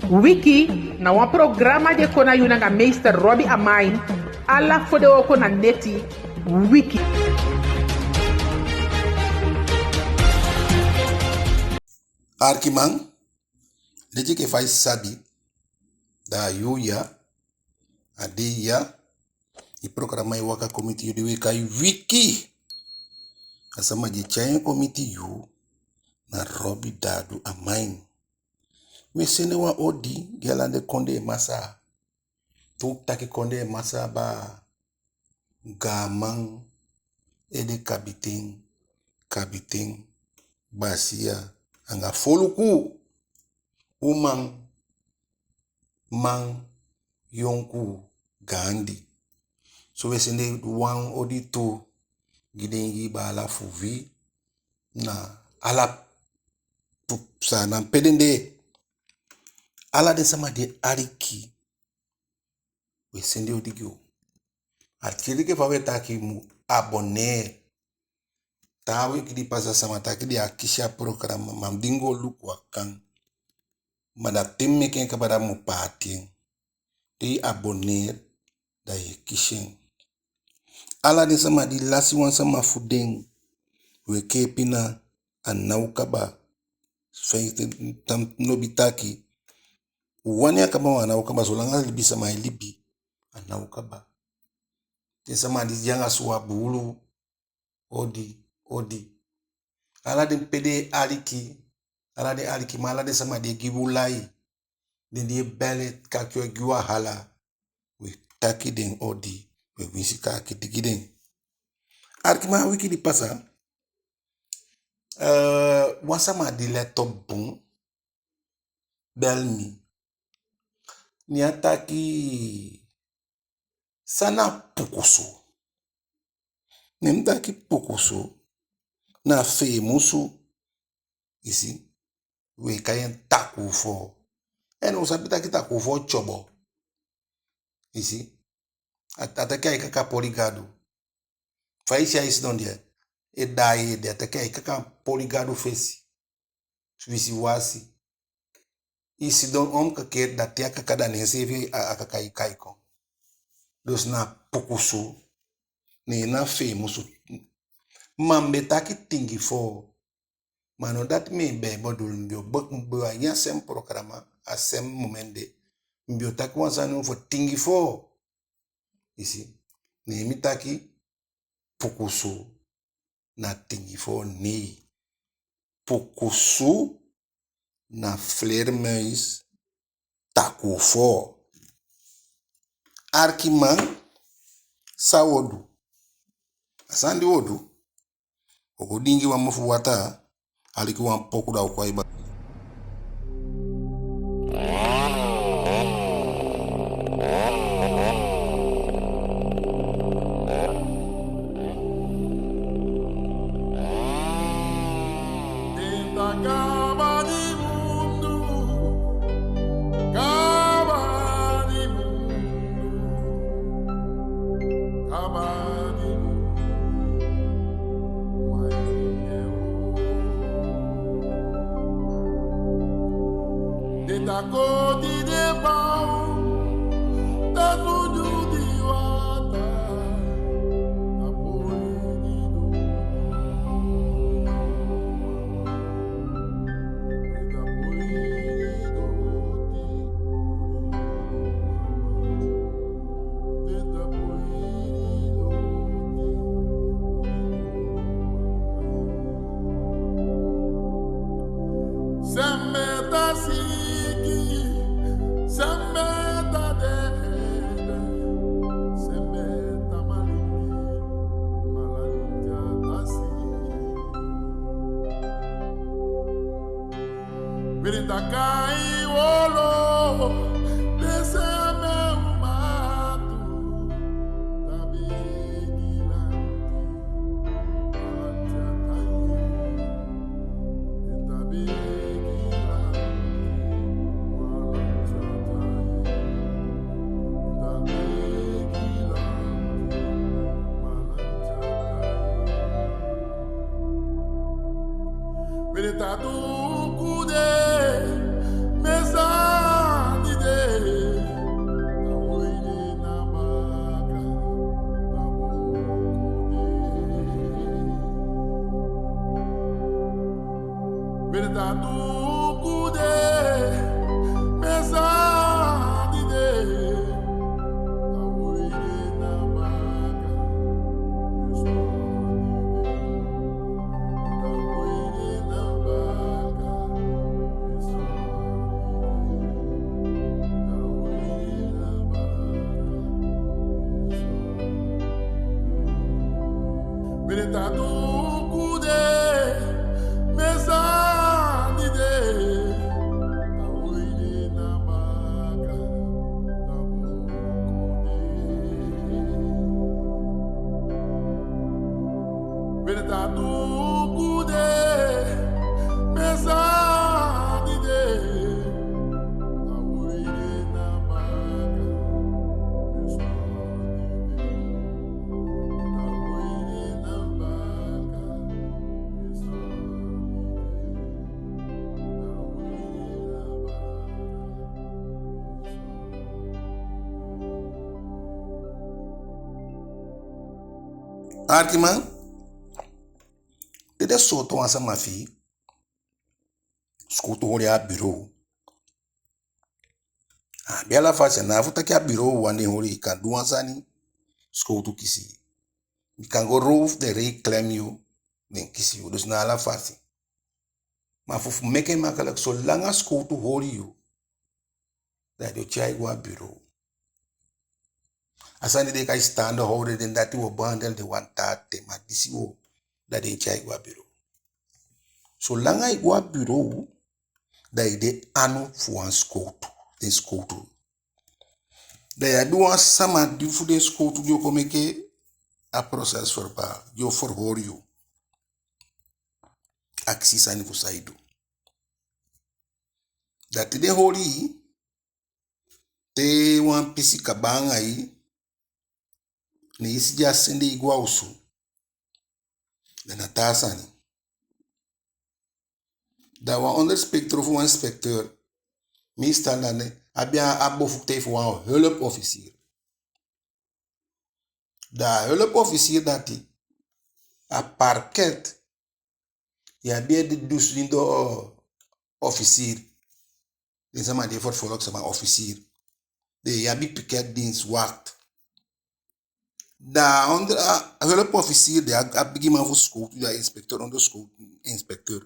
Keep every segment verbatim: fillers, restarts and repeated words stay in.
Wiki na wan programa di e kon na yu nanga meester Robbie Amain, ala fodewooko na neti. Wiki. Arkiman, leti enke fa i sabi, da a yuu ya, a dei ya, i programa e waka kon miti yu di wi e kai Wiki. A sama di e tyai en kon miti yu na Robbie Dadu Amain. Wi e sende wan odi gi ala den kondee masaa. Te u taki kondee masaa, baa, gaaman, ede kabiten, kabiten, basiya, anga foluku, uman, man, yonkuu, gaandi. So wi e sende wan odi tu gi den Ingii baala fu wi na ala tu-, Saanan pe den de. Ala den sama di e aliki, wi e sende odi gi u. A teli enke fa wi e taki, mu abonneer. Taa wiki di pasa sama taki den á kisi a programa, ma di mi go luku, a kan. Ma da te mi meke en kaba, da mi mu paati en. Te i abonneer, da yu e kisi en. Ala den sama di lasi wan sama fu den, wi e kee pina, a ná o kaba. Fa i tan lobi taki, u wani a kaba, ma a ná o kaba. Solanga libisama e libi, a ná o kaba. Den sama di de anga suwa buulu, odi, odi. Ala den pe den e aliki, ala den alikiman, ala den sama di e gi u lai, den di e bel, e kaki u, e gi u wahala, wi e taki den odi, wi e winsi kaakiti gi den. Arkiman, a wiki di pasa, eh, wan sama di let op bun bel mi. Ne a taki, san na pukusu? Ne mi taki pukusu na feemusu. I si? Wi e kai en takuu foo. En u sabi taki takuu foo tyobo. I si? A, a taki ai kaka poli Gadu. Fa i si a e sidon de, e daai ede, a taki ai kaka poli Gadu fesi. Wisiwasi. I sidon omkakeri, da te a kaka, da ne enseefi a, a kaka e kai kon. Dus na pukusu, ne na feemusu. Ma mi be taki tingi foo. Ma a ná dati mi be e bedoel, mi be o be, mi be o a ini a sem programa, a sem moment de. Mi be o taki wan sani fu tingi foo. I si? Ne mi taki pukusu na tingi foo, nei. Pukusu na vleermuis takuu foo. Arkiman, san wi o du? A sani di wi o du, u go diingi wan mofu wataa, aliki wan poku, da u kon a i baka. Sembe ta siki, sembe ta dede, sembe ta malingi, malandia ta siki. Wiri ta kai wolo, te sembe umatu, ta bigi lanti, malandia ta ye. Alikiman, te den sooto wan sama fi i, sikowtu holi en a bureau. A abi ala fasi, a ná fu taki a bureau wawan den holi i, i kan du wan sani, sikowtu kisi i. I kan go roof, den reclaim yu, den kisi yu. Dus na ala fasi. Ma fu, fu meke en makkelijk, solanga sikowtu holi yu, da den o tyai i go a bureau. A sani den e kai staande houden, den dati wo behandel den wan taa ten, ma disi wo, da den e tyai i go a bureau. Solanga i go a bureau, da i de anu fu wan sikowtu, den sikowtu. Da i abi wan sama di fu den sikowtu di o kon meke a proces-verbaal, di o verhoor yu. Akisi sani fu san i du. Da te den holi i, te wan pisi kaba anga i, ne i si den á sende i go a osu, da na taa sani. Da wan onderinspecteur ofu wan inspecteur, meestal na den abi a, a bevoegdheid fu wan hulpofficier. Da a hulpofficier dati, a parket, i abi den dus, den officier. Den sama di e vervolg sama, officier. Den abi piketdienst, wacht. Da onder a hulpofficier, den a, a bigiman fu sikowtu, da inspecteur, onder sikowtu, inspecteur.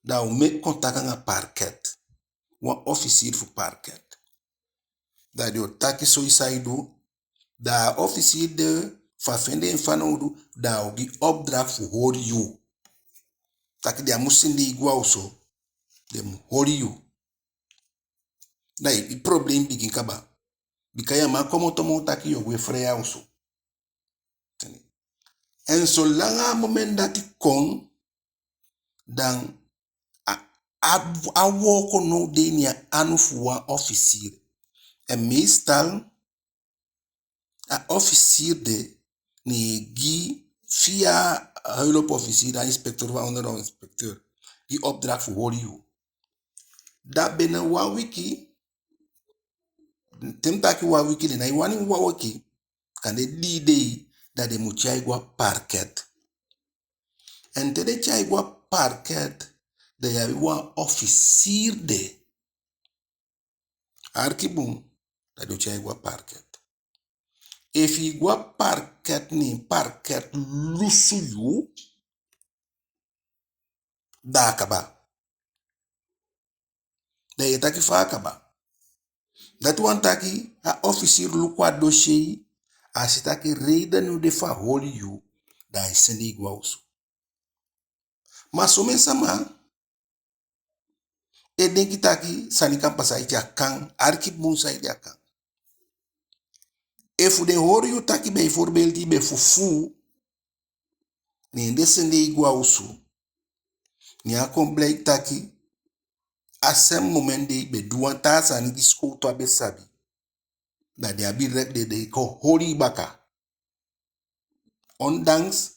Da a o meke contact anga parket. Wan officier fu parket. Da den o taki so i san i du, da a officier de, fa a fende en fanowdu, da a o gi opdracht fu holi yu. Taki den á mu sende i go a osu, den mu holi yu. Da i, i probleem bigin kaba. Bika yu á man komoto moo taki yu o gwe frei a osu. En solanga a moment dati kon, dan a, a, a wooko now de ini a anu fu wan officier. En meestal, a officier de, ne e gi via a hulpofficier, a inspecteur of a onderinspecteur, gi opdracht fu holi yu. Da binnen wan wiki, te mi taki wan wiki, den nái wani wan wiki, kande dii dei, da den mu tyai i go a parket. En te den tyai i go a parket, da yu abi wan officier de. Aliki bun, da den o tyai i go a parket. Efu i go a parket, ne parket lusu yu, da a kaba. Da yu e taki fa a kaba. Dati wani taki a officier luku a dossier, a si taki reden no de fu a holi yu, da ai sende i go a osu. Ma somen sama e denki taki sani kan pasa ete, a kan, aliki bun saide a kan. Efu den holi yu taki bijvoorbeeld i be fufuu, ne den sende i go a osu, ne a kon blijki taki a sen moment de i be du wan taa sani di sikowtu á be sabi, da den abi recht de, den e kon holi i baka. Ondanks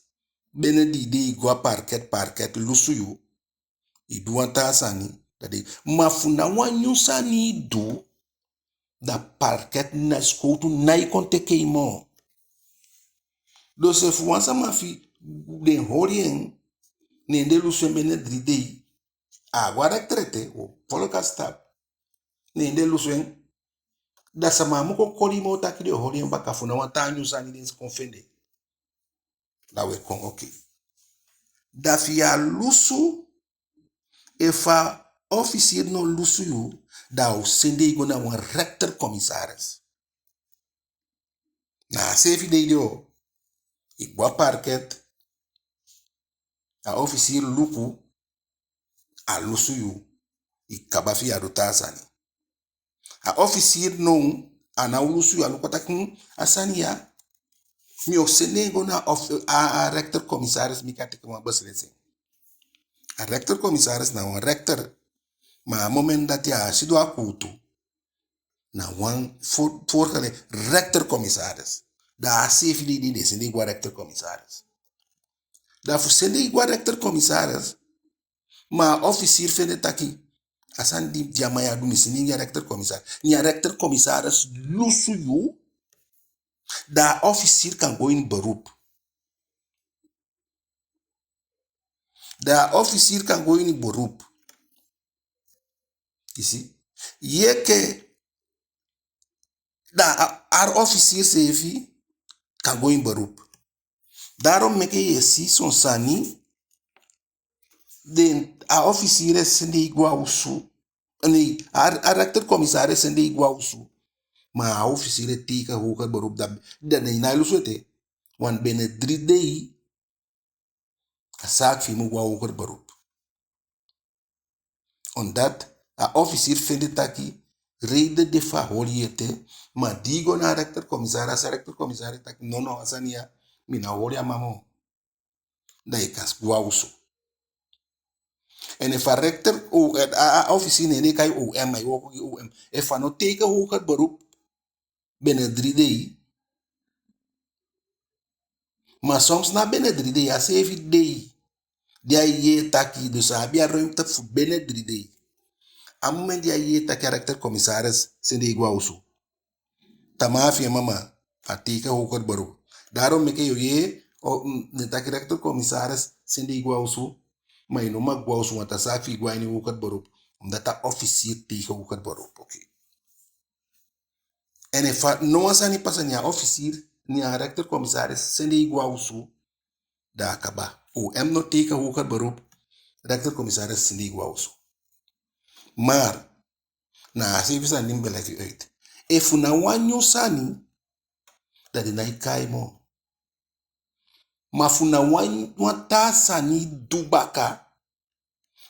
binnen dii dei i go a parket, parket lusu yu, i du wan taa sani, da den, ma fu na wan nyun sani i du, da parket, na sikowtu nái kon teke i moo. Dus efu wan sama fi i, den holi en, ne den lusu en binnen dii dei, a á go a rechter ete, u o folg a stap. Ne den lusu en. Da sama á mu kon koli moo taki den o holi en baka, fu na wan taa nyun sani den si kon fende. Da u e kon, oké. Da fi yu á lusu, efu a officier no lusu yu, da a o sende yu go na wan rechter-commissaris. Na a seefi dei de o. I go a parket, a officier luku, a lusu yu, i kaba fi yu á du taa sani. A officier now, a ná o lusu yu, a luku taki, hmm, a sani ya, mi o sende en go na of-, a, a rechter-commissaris, meke a teke wan beslissing. A rechter-commissaris na wan rechter. Ma a moment dati a á sidon a kuutu. Na wan voor-, voorgeleide rechter-commissaris. Da a seefi dei den e sende yu go a rechter-commissaris. Da fu sende yu go a rechter-commissaris, ma a officier fende taki, a sani di a man ya du, mi sende en gi a rechter-commissaris. Ne a rechter-commissaris lusu yu, da a officier kan go in beroep. Da a officier kan go in beroep. I si? Yu enke, da a, a officier seefi kan go in beroep. Daarom meke yu e si son sani, den, a officier e sende yu go a osu. Nee, a, a rechter-commissaris e sende yu go a osu. Ma a officier e teken hoger beroep, da, da den ná e lusu ete. Want binnen drie dei, a zaak fi yu mu go a hoger beroep. Omdat a officier fende taki, reden de fu a holi yu ete, ma di i go na a rechter-commissaris, a rechter-commissaris taki, no, no, a sani ya, mi ná o holi a man moo. Da i kan go a osu. En efu a rechter, o, a, a officier, ne den e kai O M, ai wooko gi O M. Efu a no teken hoger beroep, binnen drie dei. Ma soms na binnen drie dei, a seefi dei di ai yee taki, dus a abi a ruimte fu binnen drie dei. A moment di ai yee taki a rechter-commissaris sende yu go a osu, tamaa fi en mama, a teken hoger beroep. Daarom meke yu o yee, o, mm, den taki rechter-commissaris sende yu go a osu, ma yu no mag go a osu, want a zaak fi yu go a ini hoger beroep, omdat a officier teken hoger beroep, oké. En efu a no wan sani pasa, ne a officier, ne a rechter-commissaris sende yu go a osu, da a kaba. O M no teken hoger beroep, rechter-commissaris sende yu go a osu. Maar, na a seefi sani di mi be leg uit. Efu na wan nyun sani, da den nái kai moo. Ma fu na wan, wan taa sani du baka,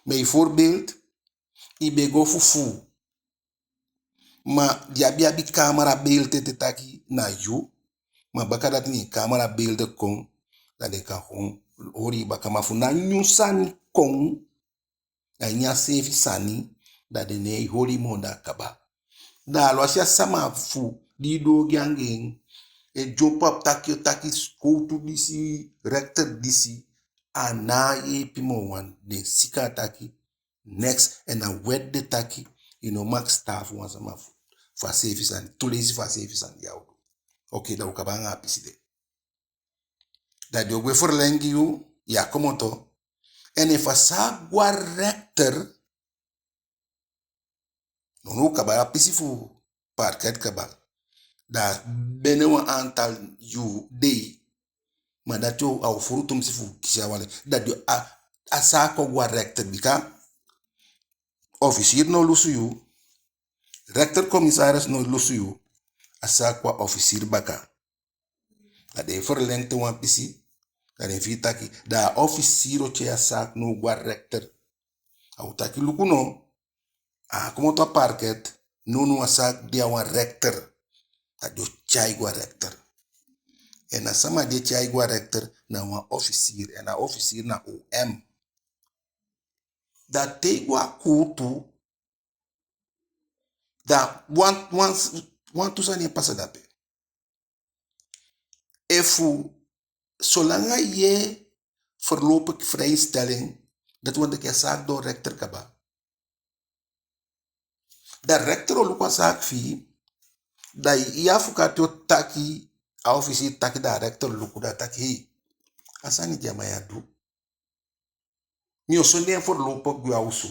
bijvoorbeeld, i be go fufuu. Ma den á be abi camerabeeld ete taki na yu. Ma bakadati ne camerabeeld kon, da den kan kon holi i baka. Ma fu na nyun sani kon, a ini a seefi sani, da den nái holi i moo, da a kaba. Da aluwasi a sama fu di i du ogii anga en e dyompu ape taki, o taki sikowtu disi, rechter disi, a ná e yeepi moo, want den sika taki, next, en a wet de taki, i no mag sitaafu wan sama fu, fu a seefi sani, tu leisi fu a seefi sani di a o du. Oké, da u kaba anga a pisi de. Da den o gwe verleng yu, yu á komoto. En efu a zaak go a rechter, nownow kaba, a pisi fu parket kaba. Da binnen wan aantal yuu, dei, ma dati o, a o fuu tumisi fu kisi a wan le-, da den o, a, a zaak o go a rechter, bika officier no lusu yu, rechter-commissaris no lusu yu, a zaak go a officier baka. Da den e verleng te wan pisi, da den fii taki, da a officier o tyai a zaak now go a rechter. A o taki luku no, a komoto a parket, nownow a zaak de a wan rechter. Da den o tyai go a rechter. En a sama di e tyai go a rechter na wan officier, en a officier na O M. Da te i go a kuutu, da wan, wan, wantu sani e pasa dape. Efu, solanga i yee voorlopige vrijstelling, dati wani taki a zaak doo rechter kaba. Da rechter o luku a zaak fi i, da i afukati o taki, a officier taki, da rechter luku, da taki, hei, a sani di a man ya du, mi o sende en voorlopig gwe a osu.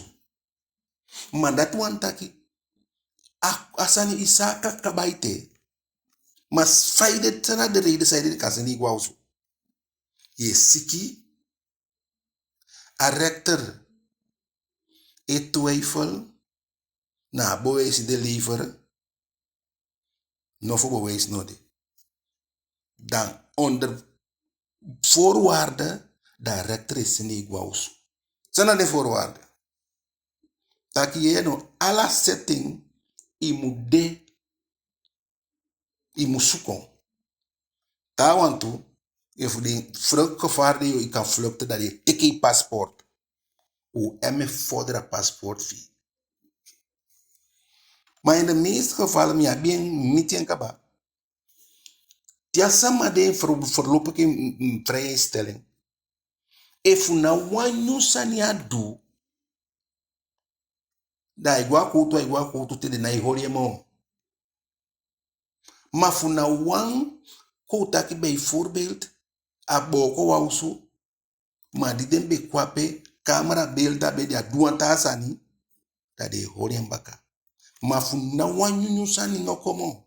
Ma dati wani taki, a, a sani i saaka kaba ete. Ma fa i de, san na den reide saide den kan sende i go a osu? Yu e siki, a rechter e twijfel na a bewijs di den lever, nofo bewijs no de. Dan onder voorwaarde, dan rechter e sende i go a osu. San na den voorwaarde? Taki yee no, ala setting i mu de, i mu suku. Taawan tu, efu den vluchtgevaar de, i kan vluchten, dan den e teke i paspoort. U M F fodra paspoort fi i. Ma in de meeste gevallen, mi abi en miti en kaba. Te a sama de in ver-, voorlopige in, in vrijheidstelling, efu na wan nyun sani a du, da ai go a kuutu, ai go a kuutu te den nái holi en moo. Ma fu na wan, kon u taki bijvoorbeeld, a booko wan osu, ma di den be kon ape, camera beelden be de, a du wan taa sani, da den e holi en baka. Ma fu na wan nyunyun sani no kon moo,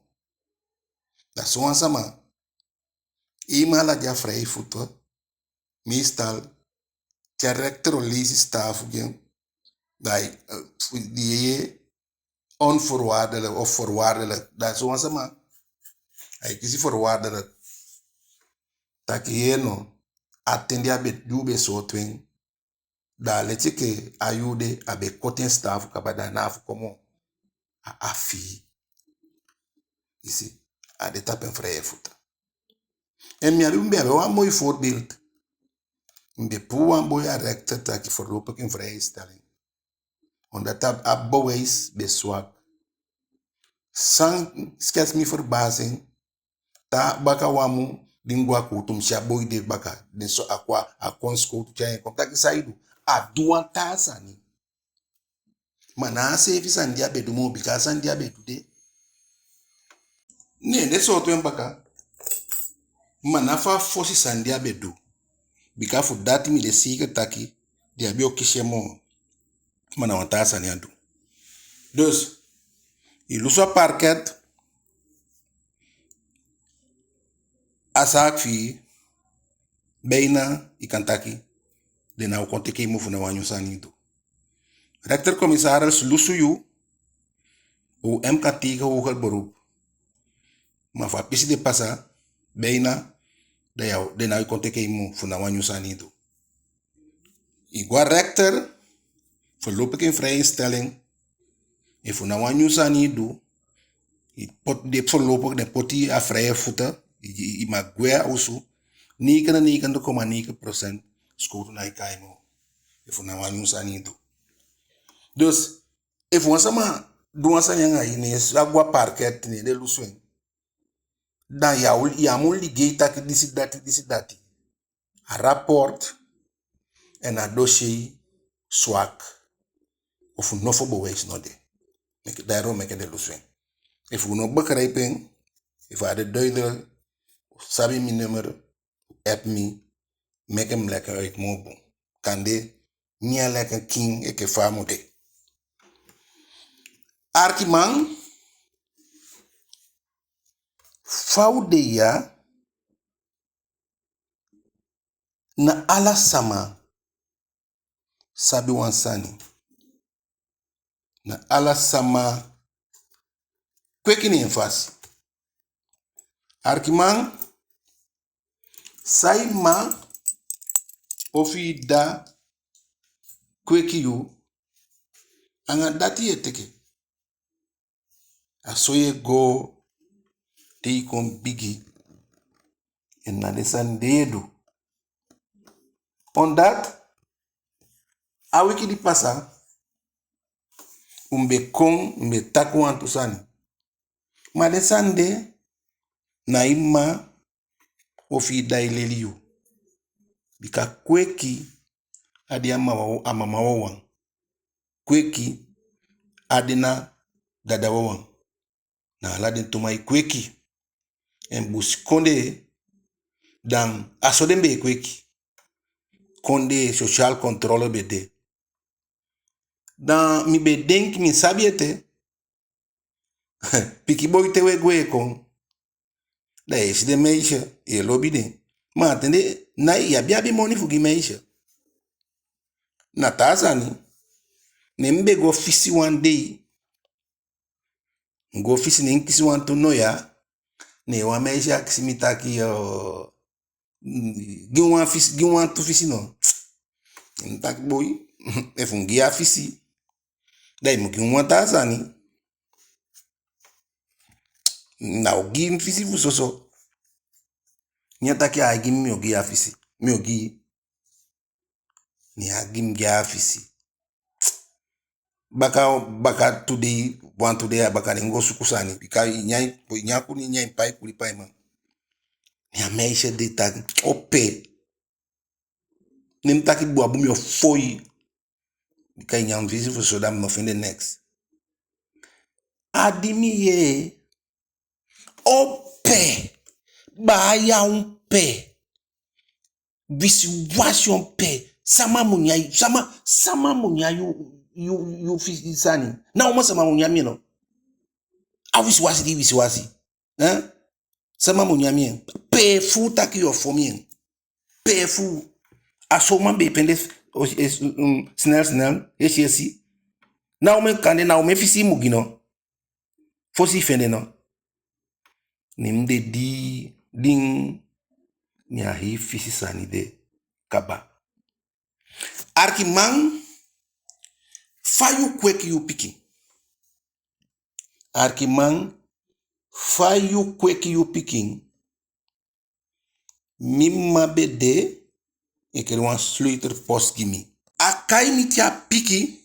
da sowan sama, eenmaal a de a vrije voeten, meestal, te a rechter o leisi sitaafu gi en, da ai, eh, fu di yeye onvoorwaardelijk of voorwaardelijk, da sowan sama ai kisi voorwaardelijk. Taki yee no, a ten di a be du, be sooto en, da a leti enke a yuu de a be koti en sitaafu kaba, da a ná a fu kon moo, a, a fii. I si, a de tapu en vrije voeten. En mi abi, mi be abi wan moi voorbeeld. Mi be puu wan boi a rechter taki voorlopig in vrijheidstelling. Omdat a, a bewijs be zwak. San schetst mi verbazing, te baka wan mun di mi go a kuutu mi si a boi de baka, den so a kon, a kon sikowtu tyai en kon. Mi taki san i du? A du wan taa sani. Ma ná a seefi sani di a be du moo, bika a sani di a be du de, ne den sooto en baka. Ma ná fu a fosi sani di a be du. Bika fu dati mi de zeker taki den á be o kisi en moo. Ma na wan taa sani a du. Dus, i lusu a parket, a zaak fi i, bijna, i kan taki, den ná o kon teke i moo fu na wan nyun sani i du. Rechter-commissaris lusu yu, O M kan tegen hoger beroep. Ma fu a pisi de pasa, bijna, da ya, den ná o kon teke i moo fu na wan nyun sani i du. I go a rechter, voorlopig in vrijheidstelling, efu na wan nyun sani i du, i poti, de voorlopig den poti i a vrije voeten, i, i, i mag gwe a osu, negenennegentig komma negen procent sikowtu nái kai i moo. Efu na wan nyun sani i du. Dus, efu wan sama du wan sani anga i, ne i sa go a parket, ne den lusu en, da ya o, ya mu ligei taki disi dati, disi dati. A rapport en a dossier zwak. Ofu nofo bewijs no de. Meke, daarom meke den lusu en. Efu u no begrijp en, efu a de duidelijk, sabi mi nummer, app mi, meke mi leg en uit moo bun. Kande mi á leg en kin enke fa a mu de. Arkiman, fa u de ya, na ala sama sabi wan sani. Na ala sama kweki ne en fasi. Arkiman, san i mma ofu i dda kweki yu, anga dati yu e teke. A so yu e go te i kon bigi. En na den sani de yu e du. Omdat a wiki di pasa, u be kon, u be taki wantu sani. Ma den sani de, na i mma ofu i dda e leli yu. Bika kweki á de a mama, a mama wawan. Kweki á de na dada wawan. Na ala den tu man e kweki. En busikondee, dan a so den be e kweki. Kondee, sociale controle be de. Da mi be denki mi sabi ete. Pikin boi, te we gwe kon, da ye si den meisje, ye lobi den. Ma a ten de, na i abi abi moni fu gi meisje. Na taa sani. Ne mi be go fisi wan dei. Mi go fisi, ne mi kisi wantu noya. Ne wan meisje akisi mi taki, yo, gi mi wan fisi, gi mi wantu fisi no. Ne mi taki boi, efu mi gi i a fisi, da i mu gi mi wan taa sani. Na o gi mi fisi fu soso. Ne a taki ai gi mi, mi o gi i a fisi. Mi o gi i. Ne a gi mi gi a fisi. Baka, baka tu dei, wantu dei a baka, ne mi go suku sani. Bika i nyan, i nyan kuli, i nyan pai kuli paiman. Ne a meisje de taki, ope. Ne mi taki bun a bun, mi o fon i. Bika i nyan fisi fu soso, da mi no fende neks. A di mi yee, ope. Baya, ope. Wisiwasi, ope. Sama mu nyan, sama, sama mu nyan yu, yu, yu fisi sani. Na uman sama mu nyan mi en no. A wisiwasi di wisiwasi. Eh? Sama mu nyan mi en. Pe fu taki yo fon mi en. Pe fu. A so uman be e fende, o, es, um, snel, snel, esi, esi. Na uman kande, na uman fisi i mu gi no. Fosi i fende no. Ne mi de di, din, ne a hii fisi sani de kaba. Arkiman, fa yu kweki yu pikin. Arkiman, fa yu kweki yu pikin. Mi mma be de, enke wan sleutelpost gi mi. A kai mi te a piki,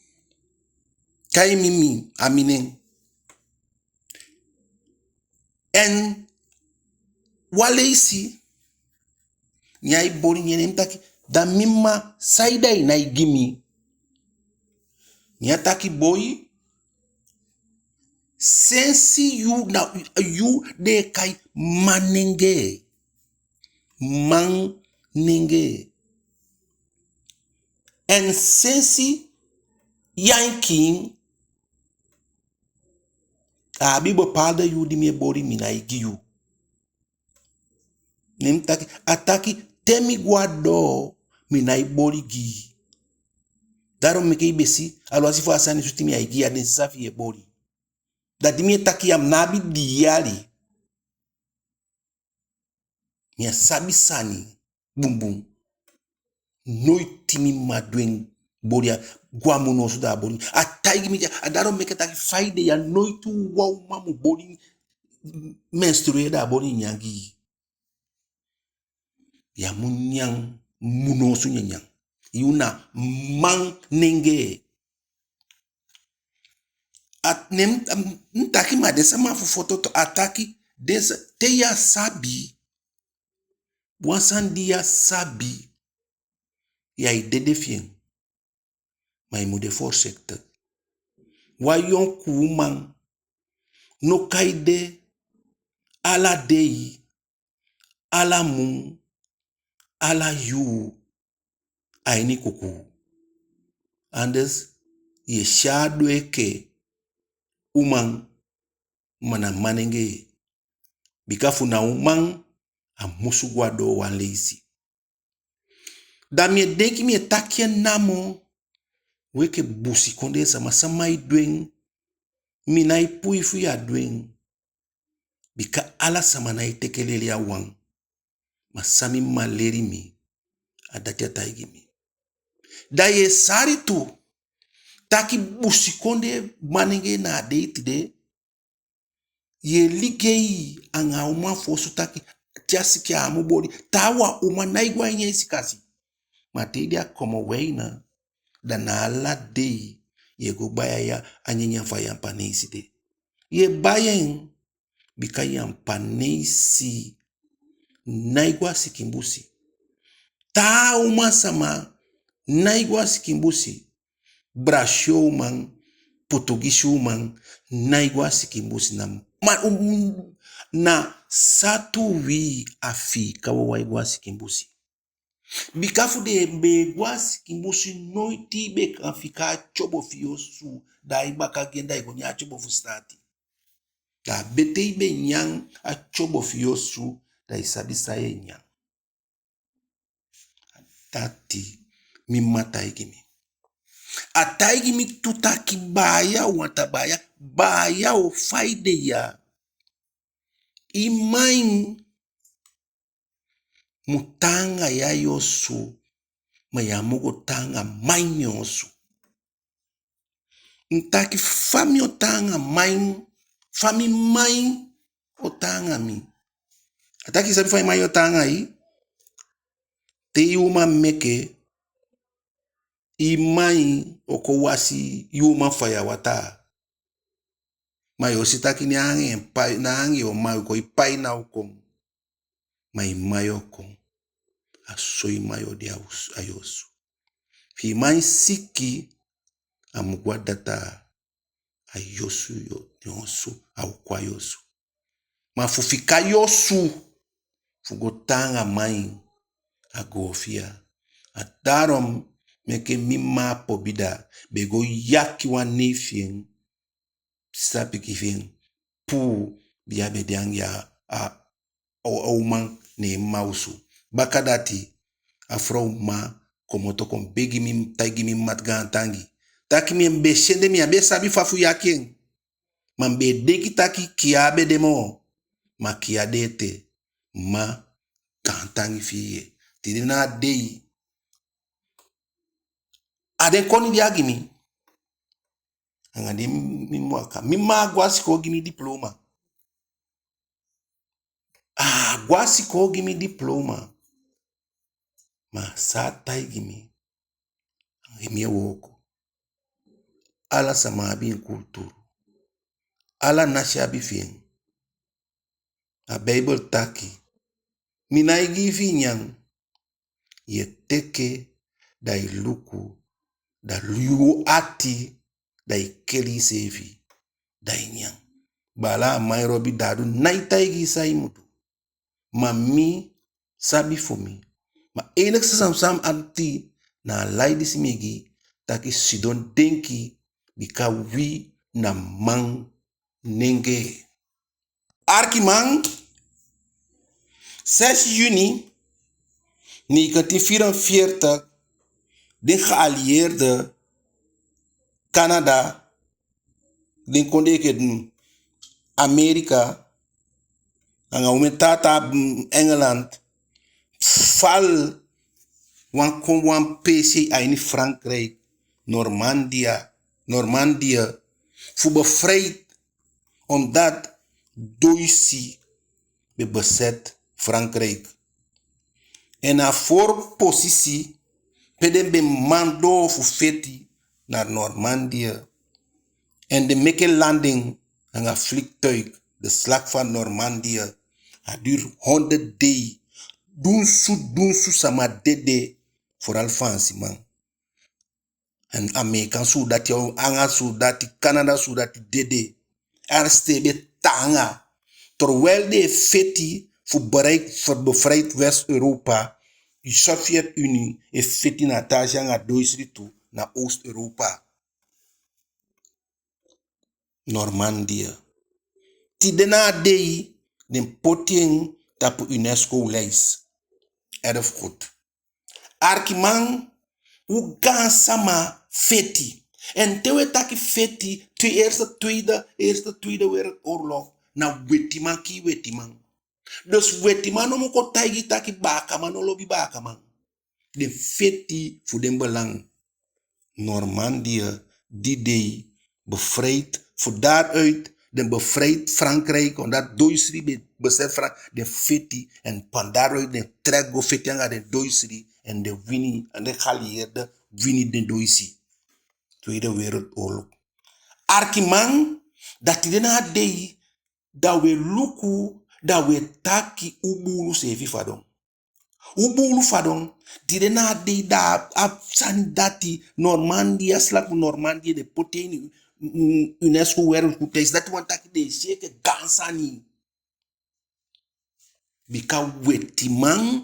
kai mi, mi, a mi nen. En wan leisi, ne ai boli neen, ne mi taki, da mi mma, saide i nái gi mi? Ne a taki boi, sensi yu na, yu den e kai manengee. Manengee. En sensi yu a kiin, a abi bepaalde yuu di mi e boli, mi nái gi yu. Ne mi taki, a taki, te mi go a doo, mi nái boli gi i. Daarom meke i be si, aluwasi fa a sani switi, mi á e gi i a den sisa fi i e boli. Da di mi e taki ya, mi ná abi dii yali. Mi á sabi sani bunbun. Noiti mi mma du en boli a, go a mi osu da a boli. A taigi mi ya, a daarom meke a taki fa i de ya, noiti wan uman mu boli, menstrueer da a boli nyan gi i. Ya mu nyan, mi osu nyanyan. Yu na manengee. A, ne mi, mi taki, ma den sama fu foto tu, a taki, den sa, te yu á sabi, wan sani di yu á sabi, yu á e dede fi en. Ma yu mu de voorzichtig. Wan yonku uman no kan de ala dei, ala mun, ala yuu a ini kukuu. Anders yu e si a du enke uman, ma na manengee. Bika fu na uman, a musu go a doo wan leisi. Da mi e denki, mi e taki en namo, wi enke busikondee sama, sama e du en, mi nái puu fu yu a du en. Bika ala sama nái teke leli a wan. Ma san mi mma leli mi, a dati a taigi mi. Da yu e sali tu, taki busikondee manengee na a dei tide, yu e ligei anga a uman fu osu taki, te a siki a á mu boli. Taawan uman nái go a ini en sikasi. Ma te i de a Commewijne, da na ala dei yu e go bai a, a nyanyan fu a Yampaneisi de. Yu e bai en, bika Yampaneisi nái go a sikin busi. Taa uman sama nái go a sikin busi. Brasi uman, Potogisi uman nái go a sikin busi. Na ma, um, na satu wi Afiika wawan e go a sikin busi. Bika fu den be e go a sikin busi, noiti i be kan fika a tyobo fi i osu, da i baka gi en, da i go nyan a tyobo fu sitaati. Da a betee i be nyan a tyobo fi i osu, da i sabi san i e nyan. Dati mi mma taigi mi. A taigi mi tu taki, baaya, wanta baaya, baaya o, fa i de ya, i man mu taanga ya i osu, ma ya mu go taanga man en osu. Mi taki fa mi o taanga man, fa mi man o taanga mi. A taki i sabi fa i man o taanga i? Te i uman meke, i man o kon wasi i uman faya wataa. Ma yo si taki na anga en pai, na anga en uman o kon, i pai ná o kon. Ma i man o kon. A so i man o de a i osu. Fi i man siki, a mu go a dataa, a i osu, yo, i osu, a o kon a i osu. Ma fu fika i osu fu go taanga man, a go fi i. A daarom meke mi mma pobida be go yaki wan nei fi en, sisa pikin fi en, puu, di a be de anga a, a, a uman ne en mma osu. Bakadati a frow mma komoto kon begi mi, taigi mi mma gaantangi. Taki mi be sende, mi á be sabi fa fu yaki en. Ma mi be denki taki kiya á be de moo. Ma kiya de ete. Mma, gaantangi fi i. Tide na a dei, a den koni di a gi mi, anga den mi mu waka. Mi mma á go a sikoo gi mi diploma. A á go a sikoo gi mi diploma. Ma san a taigi mi, anga en mi e wooko. Ala sama abi en kulturu. Ala nasi abi fi en. A Beibel taki, mi nái gi i fi i nyan. Ye teke, da i luku, da yu ati, da i keli iseefi, da i nyan. Baala, a man e lobi, da a du nái taigi i san i mu du. Ma mi sabi fu mi. Ma enigste sani san mi ati, na a lai disi mi e gi, taki sidon denki, bika wi na man nenge. Arkiman, zes juni negentien vierenveertig, den geallieerde, Canada, den kondee enke, mm, Amerika, anga omen taa taa, mm, Engeland, fal wan kon wan peesi a ini Frankrijk, Normandia, Normandië, fu bevrijd, omdat Doisi be bezet Frankrijk. En a voorpositie pe den be man doo fu feti na Normandië. En den meke landing anga vliegtuig, de slag van Normandië. A duur honderd dei. Dunsu, dunsu sama dede, vooral Faansiman. En Ameekan suudati, anga suudati, Canada suudati dede. Armée be taanga. Terwijl den e feti fu bereik, fu bevrijd West-Europa, Sovjet-Unie e feti na a taasi anga Doisi tu na Oost-Europa. Normandië. Tide na a dei den poti en tapu UNESCO lijst. Erfgoed. Arkiman, u gaansama feti. En te u e taki feti, twe-, eerste, tweede, eerste, tweede wereldoorlog, na wetiman kii wetiman. Dus wetiman no mu kon taigi taki baakaman no lobi baakaman. Den feti fu den belang. Normandië, D-Day, bevrijd. Van daaruit, den bevrijd Frankrijk, omdat Doisi be-, bezet Frank-, den feti, en van daaruit den trek go feti anga den Doisi, en den wini, en den geallieerde wini den Doisi. Tweede Wereldoorlog. Arkiman, da tide na a dei, da u e luku, da u e taki u buulu seefi fadon. U buulu fadon, tide na a dei da a sani dati, Normandië, a slag fu Normandië, den poti en ini UNESCO wereldoerfenis, dati wani taki den e si en enke gaan sani. Bika wetiman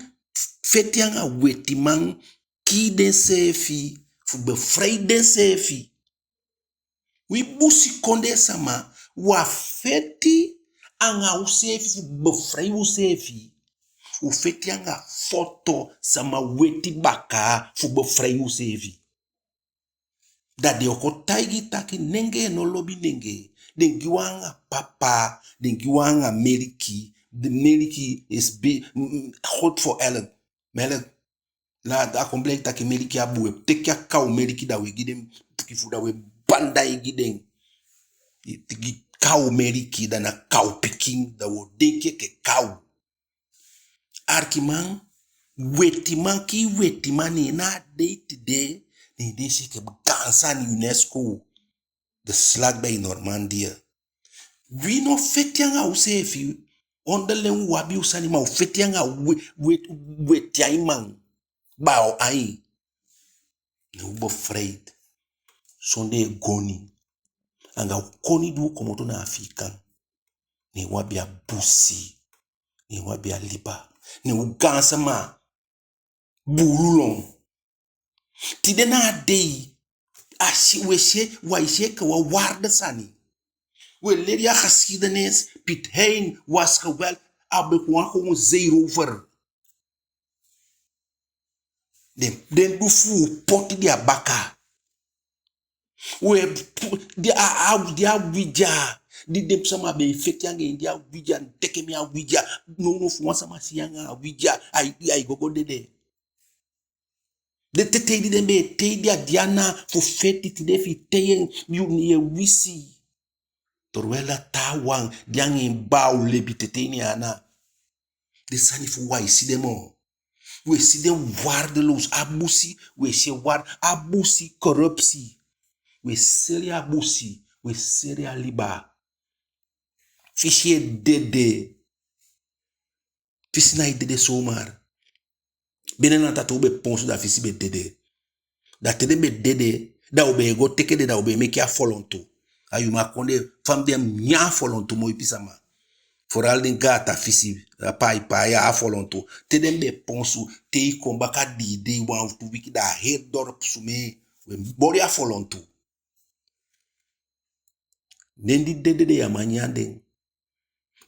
feti anga wetiman, kii denseefi, fu befrei denseefi. Wi busikondee sama, u á feti anga useefi fu befrei useefi. U feti anga foto sama weti bakaa fu befrei useefi. Da den o kon taigi taki nengee no lobi nengee. Den gi u anga papa, den gi u anga meliki. De meliki is be, mm, mm, good voor elk. Melk. Na a kon bleki taki meliki a bun, we teke a kaw meliki, da we gi den pikin fu, da we banda en gi den. Gi kaw meliki, da na kaw pikin, da wo denki enke kaw. Arkiman, wetiman kii wetiman, ne na a dei tide, ne den si enke gaan sani UNESCO. De slag bij Normandië. Wi no feti anga useefi, onderling u abi u sani, ma u feti anga we-, we-, weti aiman. Baa o ai. Ne u befrijd. Sondee goni. Anga u koni di u komoto na Afiikan. Ne u abi a busi. Ne u abi a liba. Ne u gaansama buulu lon. Tide na a dei, a si, we si, wai si enke wan waarde sani. We leli a geschiedenis, Piet Hein was geweld, a be kon wan gewoon zeerover. Den, den du fu u poti den a baka. We pu-, di a, a, di a widya, di den sama be e feti anga en, di a widya, teke mi a widya. Nownow fu wan sama si yu anga a widya, ai, ai gogo dede. Den tetei di den be e tei den a di ana fu feti, tide fi i tei en, yu e wisi. Terwijl a taawan di anga en baa o lebi tetei ne en ana. Den sani fu u, wai si den moo. We si den waardeloos, a busi, we si en waarde, a busi corruptie. We seli a busi, we seli a liba. Fisi e dede. Fisi nái dede zomaar. Binnenland, a te u be ponsu da fisi be dede. Da te den be dede, da u be e go teke den, da u be e meke a folontu. A yu man kondee, fa mi de, mi nyan a folontu moo ipi sama. Vooral den gaata fisi, a paipai, a folontu. Te den be ponsu, te i kon baka dii dei, wan ofu tu wiki, da a heri dorp sumee, we boli a folontu. Den di dede de, ya man nyan den.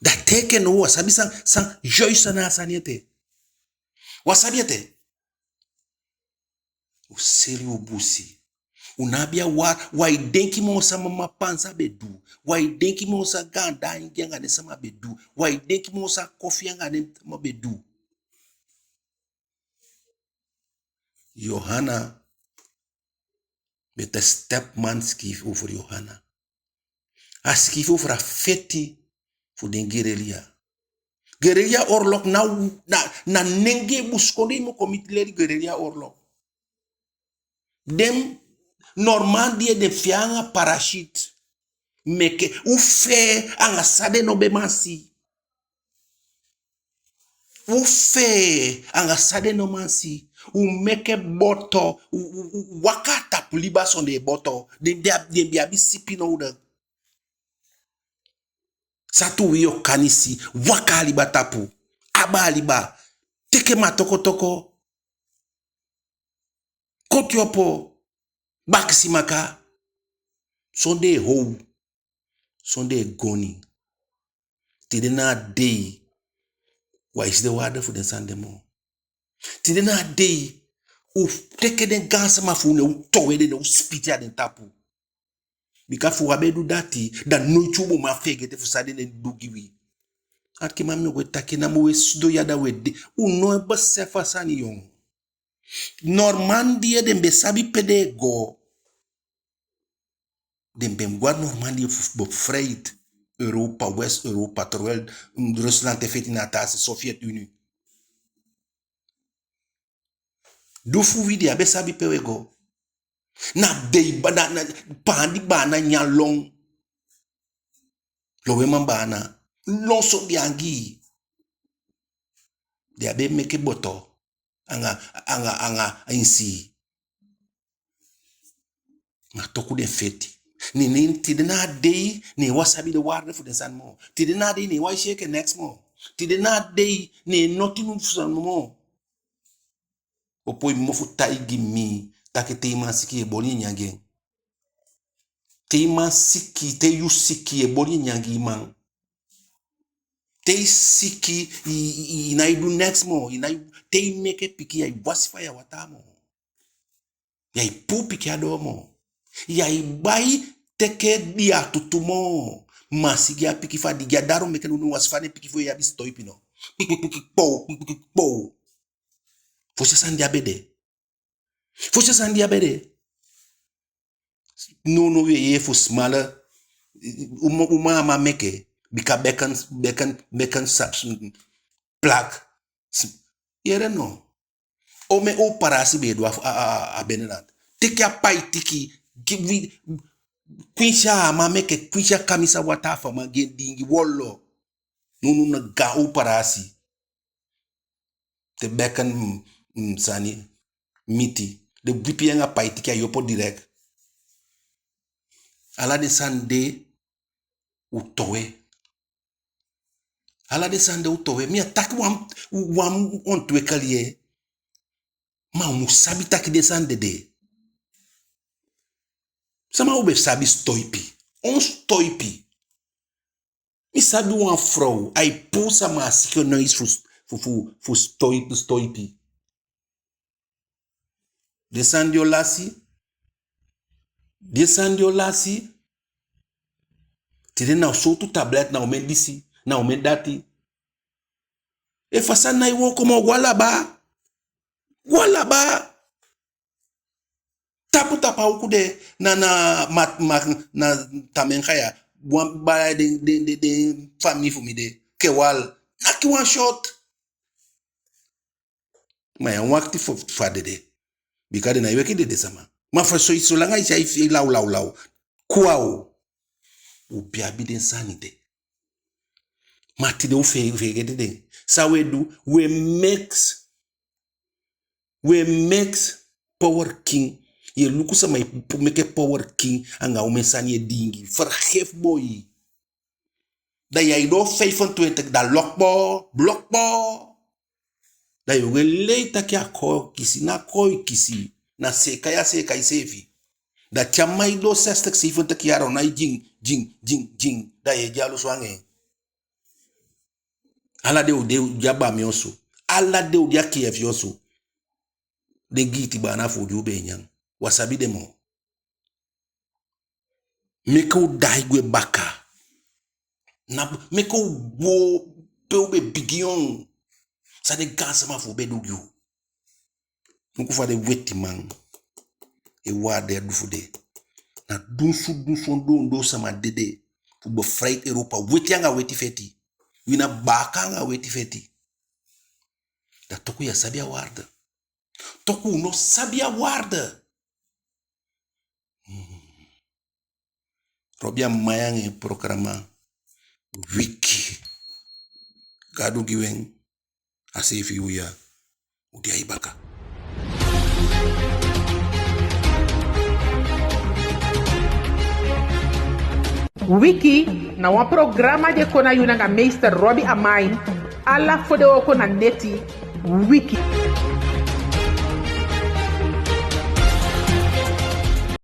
Da te enke now, u á sabi san, san, juist san na a sani ete. U á sabi ete. U seli u busi. U ná abi a waarde, wai denki moo san Mama Panza be du. Wai denki moo san Gaandani gi anga den sama be du. Wai denki moo san Kofi anga den sama be du. Johanna, Bete Stepman sikiifi over Johanna. A sikiifi over a feti fu den guerrilla. Guerrilla oorlog na, na, na nengee busikondee i mu kon miti leli guerrilla oorlog. Den Normandië, den fee anga parachute. Meke u fee anga san den no be man si. U fee anga san den no man si. U meke boto, u, u, u waka a tapu liba sondee boto. Den, den, den be abi sipi nodig. Satu wi o kanisi, waka a liba tapu. Abaa liba. Teke matokotoko. Koti opo, bakisi maka, sondee how, sondee goni. Tide na a dei, wai si den waarde fu den sani de moo. Tide na a dei, u teke den gaansama fu u, ne u towe den, ne u sipiti a den tapu. Bika fu u á be du dati, da noiti u bo man feegete fu san den, den du gi wi. Alikiman, mi o go e taki namo, we sidon ya da we de. U no e besefi a sani, yon. Normandië, den be sabi pe den e go. Den be mu go a Normandië fu bevrijd Europa, West-Europa, terwijl, mm, Rusland e feti na a taa se, Sovjet-Unie. Du fu wi, den á be sabi pe we go. Na dei ba-, na, na paandi baana nyan lon. Loweman baana. Lon sondee angii. Den á be meke boto anga, anga, anga insii. Ma toku den feti. Ne, ne, tide na a dei, ne u á sabi den waarde fu den sani moo. Tide na a dei, ne u á e si enke neks moo. Tide na a dei, ne notin fu sani moo. opo i mofu taigi mi taki te i man siki, i e boli nyanyan gi en. Te i man siki, te yu siki, i e boli nyanyan gi i man. Te i siki, i, i, i nái du neks moo, i nái, te i meke pikin, ya e wasi faya wataa moo. Ya e puu pikin a doo moo. Ya e bai teke dia tutu moo. Masi gi a pikin fu a di gi a daron meke nownow wan sani, pikin fu yu e abi sitoipi no. Kpikpikpikpou, kpikpikpou. Fosi a sani di á be de. Fosi a sani di á be de. Nownow wi e yee fu smalle. Uman, uman á man meke. Bika bèkken, bèkken, bèkken sa-, plak. Yere no. Omen operasi be e du a, a, a, a binnenland. Teke a paitiki, gi wi, kwinsi a á man meke, kwinsi a kamisa wataa fu a man gi en diingi wolo. Nownow na gaan operasi. Te bèkken, mm, mm, sani, miti. Den wipi en anga paitiki, ai opo direct. Ala den sani de u towe. Ala den sani de u towe. Mi á taki wan, wan ontwikkel ye. Ma u mu sabi taki den sani de de. Sama u be sabi sitoipi. On sitoipi. Mi sabi wan frow, ai puu sama a ziekenhuis fu, fu, fu, fu sitoipi, sitoipi. Den sani di o lasi, den sani di o lasi. Tide na sowtu tablet, na omen disi, na omen dati. Efu a sani nái wooko moo, go a laba. Go a laba. Tapu tapu a uku de na, na, ma, ma, na Tamenga ya. Wan baya den, den, den, den famii fu mi de. Kewal. Naki wan shot. Ma ya wakti fu, fu a dede. Bika den nái weki dede sama. Ma fu so, solanga i si ai fii law, law, law. Kwaw. U be abi den sani de. Ma tide u fe-, fegete den. San we du, we mix, we mix power king. Ye luku sama e pu-, meke power king anga omen sani e diingi. Vergif boi. Da ya e doo vijfentwintig, da lokpo, blokpo. Da yo go e lei taki a koo kisi, na koo i kisi. Na seeka ya seeka iseefi. Da te a man e doo zestig, zeventig yali, o nai jin, jin, jin, jin. Da ye dyalusu anga en. Ala den u de, u de a bami osu. Ala den u de a keefi osu. Den giiti baana fu u di u be e nyan. U á sabi den moo. Meke u daai gwe baka. Na, meke u go pe u be bigin. San den gaansama fu u be du gi u. Luku fa den wetiman e waardeer du fu den. Na dunsu, dunsu ondoo, ondoo sama dede fu bevrijd Europa. Weti anga weti feti. Wi na baaka anga weti feti. Da toku ya sabi a waarde. Toku u no sabi a waarde. Hmm. Robi Amain anga en programa Wiki. Gadu gi u en, a seefi yuu ya u de a i baka. Wiki na wan programa di e kon na yu nanga meester Robi Amain, ala fodewooko na neti. Wiki.